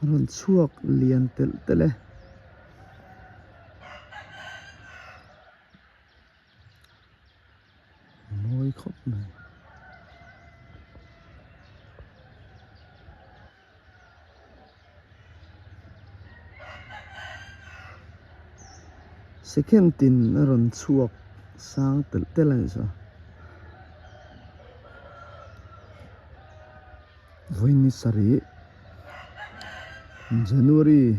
A rawn chhuak lian telh telh e. Mawi khawp mai. Second tin a rawn chhuak sang telh telh a nih chu. Vawiin ni sarih January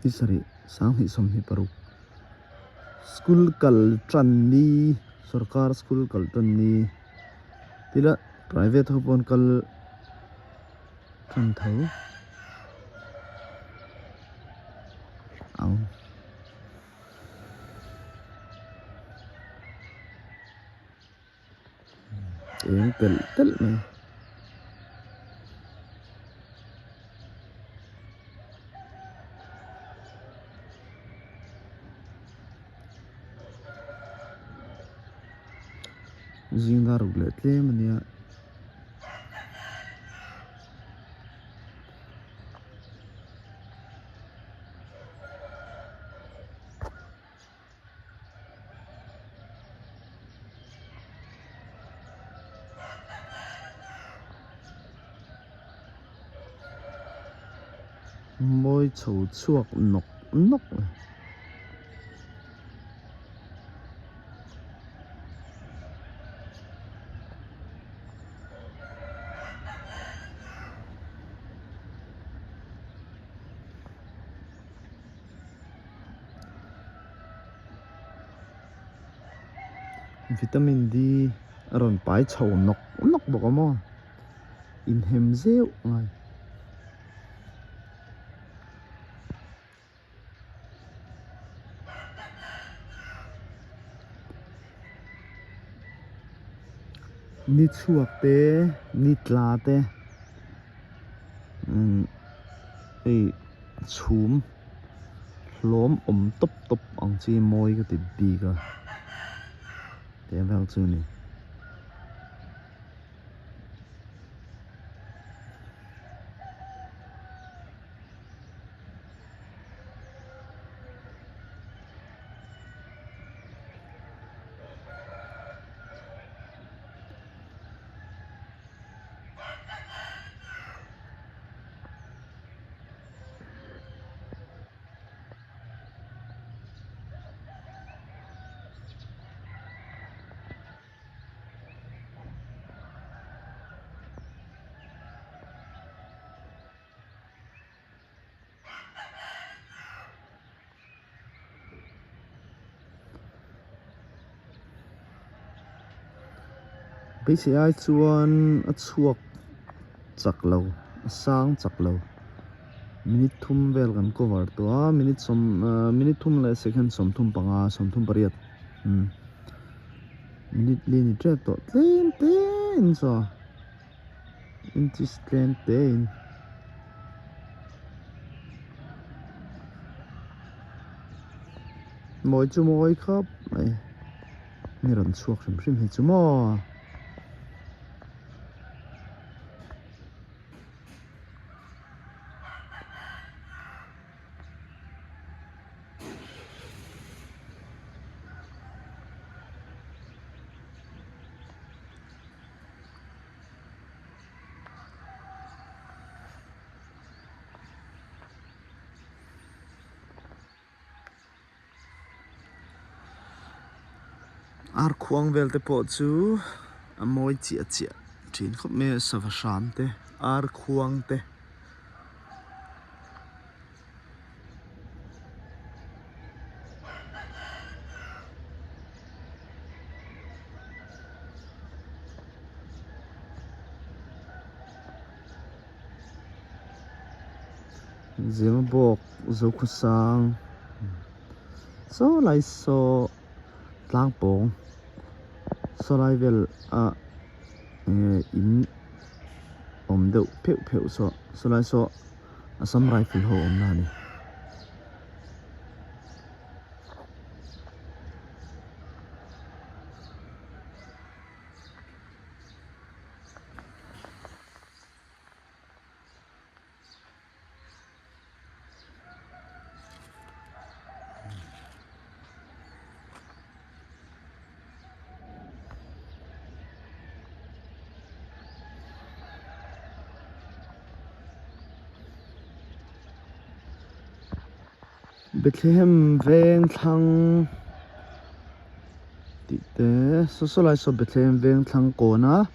ni sarih sanghnih sawmhnih paruk school kal tan ni sorkar school kal tan ni tila private ho pawh an kal tan tho ang. Eng telh telh mai. Zing dar ruk leh tlem a nia. Mawi chho chhuak nawk nawk a. Vitamin D a rawn pai chho nawk nawk bawk a maw inhem zeuh ngai. Ni chhuak te ni tla te hei chhum hlawm awm tawp tawp ang chi mawi ka ti bik a tih vel chu a ni. Beisei ai chuan a chhuak chak lo a sang chak lo minute thum vel kan cover tawh a minute sawm ahh minute thum leh second sawmthum panga sawmthum pariat umm minute li ni tep tawh tlem te in saw. Inches tlem te in mawi chu mawi khawp mai ni rawn chhuak hrim hrim hi chu maw. Ar khuang vel te pawh chu a mawi chiah chiah thin khawp mai a sava hram te ar khuang te. Zemabawk Zokhawsang saw lai saw tlangpawng saw lai vel a eng in awm deuh pheuh pheuh saw saw lai saw Assam Rifle ho awmna a ni. Bethlehem veng thlang tih te saw saw lai saw Bethlehem veng thlang kawna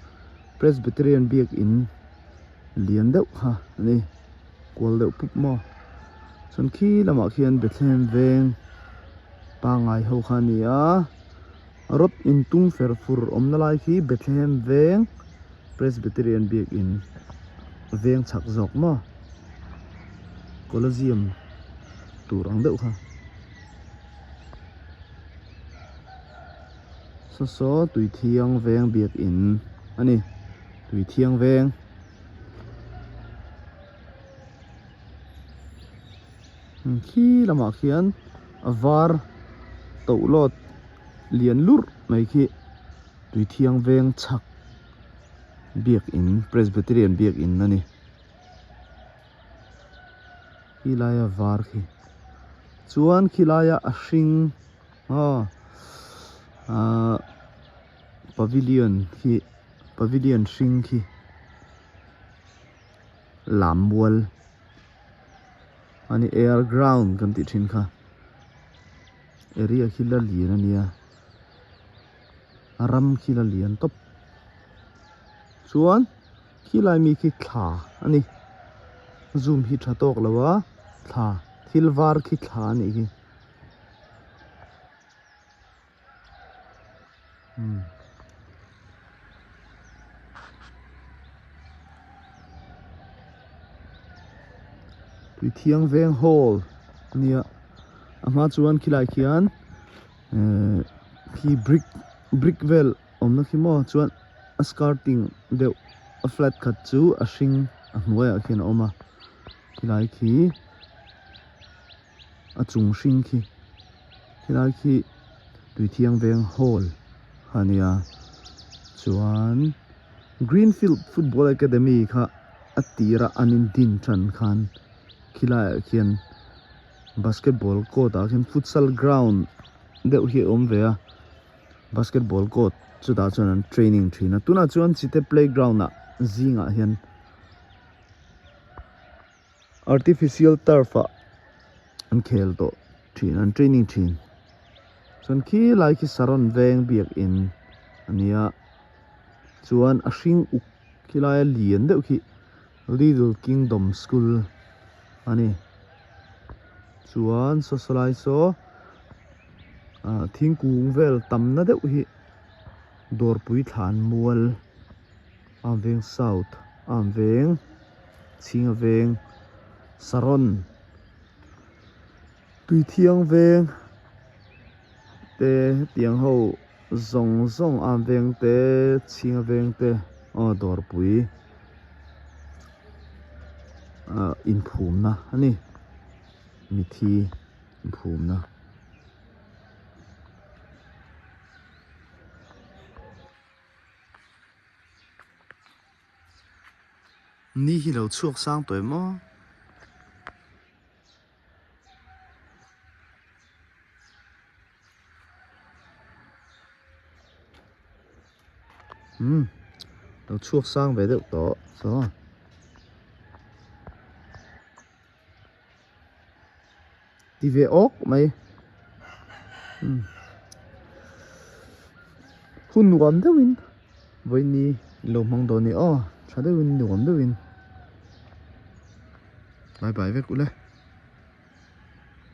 Presbyterian biakin lian deuh kha a ni kual deuh pup maw chuan khi lamah khian Bethlehem veng pangngai ho kha a ni a rawt intung fer fur awmna lai khi Bethlehem veng Presbyterian biakin veng chhak zawk maw Colosseum tur ang deuh kha saw saw tui thiang veng biakin a ni tui thiang veng. Khi lamah khian a var toh lawt lian lurh mai khi tui thiang veng chhak biakin Presbyterian biakin a ni. Khi laia var khi chuan khi laia a hring aw ahh pavilion khi pavilion hring khi lam mual a ni air ground kan tih thin kha area khi la lian a nia a ram khi la lian tawp chuan. Khilai mi khi thla a ni zoom hi tha tawk lo a thla thil var khi thla a nih hi umm. Tuithiang veng hall a nia a hma chuan khilai khian ehh khi brick brick vel. Awmna khi maw chuan a skirting deuh a flat khat chu a hring a hnuaiah khian a awm a khilai khi a chung hring khi khilai khi Tuithiang veng hall kha a nia chuan Greenfield football academy kha a tirah an in din tan khan khilaiah khian basketball court ah khian futsal ground deuh hi a awm ve a. Basketball court chutah chuan an training thin a tunah chuan chite playground ah zingah hian artificial turf ah an khel tawh thin an training thin chuan khi lai khi saron veng biakin a nia chuan a hring uk khilai a lian deuh khi little kingdom school a ni chuan saw saw lai saw. Ah thingkung vel tamna deuh hi dawrpui thlan mual am veng south am veng chhinga veng saron tui thiang veng te hetiang ho zawng zawng am veng te chhinga veng te aw dawrpui ah inphumna a ni mithi. Phumna. Ni hi lo chhuak sang tawh em aw. Umm lo chhuak sang ve deuh tawh saw. Ti ve awk mai umm hun nuam deuhin vawiini lo hmang dawn a ni aw tha deuhin nuam deuhin bye bye vek ule.